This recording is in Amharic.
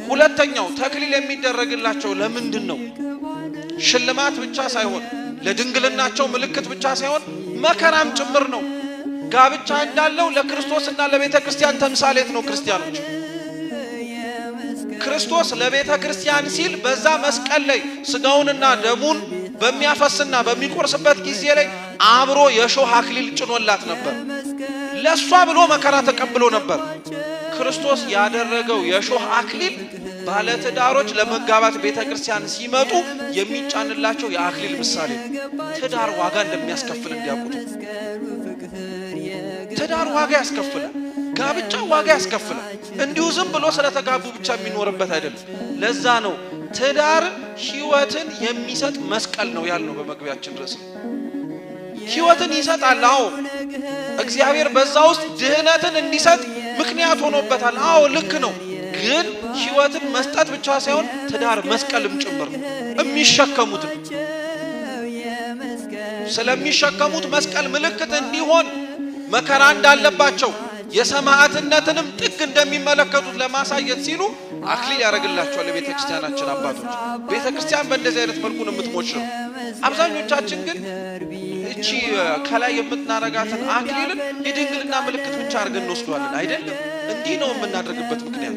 ሁለተኛው ተክሊል የሚደረግላቸው ለምንድን ነው? ሽልማት ብቻ ሳይሆን፣ ለድንግልናቸው ምልክት ብቻ ሳይሆን መከራም ጭምር ነው። ጋብቻ እንዳለው ለክርስቶስና ለቤተ ክርስቲያን ተምሳሌት ነው። ክርስቲያኖች፣ ክርስቶስ ለቤተ ክርስቲያን ሲል በዛ መስቀል ላይ ስጋውንና ደሙን በሚያፈስና በሚቆርስበት ጊዜ ላይ አብሮ የሾህ አክሊል ጭኖላት ነበር። ለሷ ብሎ መከራ ተቀብሎ ነበር። ክርስቶስ ያደረገው የሾህ አክሊል ባለትዳሮች ለመጋባት ቤተ ክርስቲያን ሲመጡ የሚጫንላቸው የአክሊል ምሳሌ ነው። ትዳር ዋጋ እንደሚያስከፍል እንዲያውቁት። ትዳር ዋጋ ያስከፍላል። ጋብቻ ዋጋ ያስከፍላል። እንዲሁ ዝም ብሎ ስለተጋቡ ብቻ የሚኖርበት አይደለም። ለዛ ነው ትዳር ሕይወትን የሚሰጥ መስቀል ነው ያልነው በመግቢያችን ርዕስ። ሕይወትን ይሰጣል። አዎ፣ እግዚአብሔር በዛ ውስጥ ድህነትን እንዲሰጥ ምክንያት ሆኖበታል። አዎ፣ ልክ ነው። ግን ሕይወትን መስጠት ብቻ ሳይሆን ትዳር መስቀልም ጭምር ነው። የሚሸከሙትን ስለሚሸከሙት መስቀል ምልክት እንዲሆን፣ መከራ እንዳለባቸው፣ የሰማዕትነትንም ጥግ እንደሚመለከቱት ለማሳየት ሲሉ አክሊል ያደርግላቸዋል የቤተ ክርስቲያናችን አባቶች። ቤተ ክርስቲያን በእንደዚህ አይነት መልኩ ነው የምትሞሽረው። አብዛኞቻችን ግን እቺ ከላይ የምናረጋትን አክሊልን የድንግልና ምልክት ብቻ አድርገን እንወስደዋለን። አይደለም፣ እንዲህ ነው የምናደርግበት ምክንያት።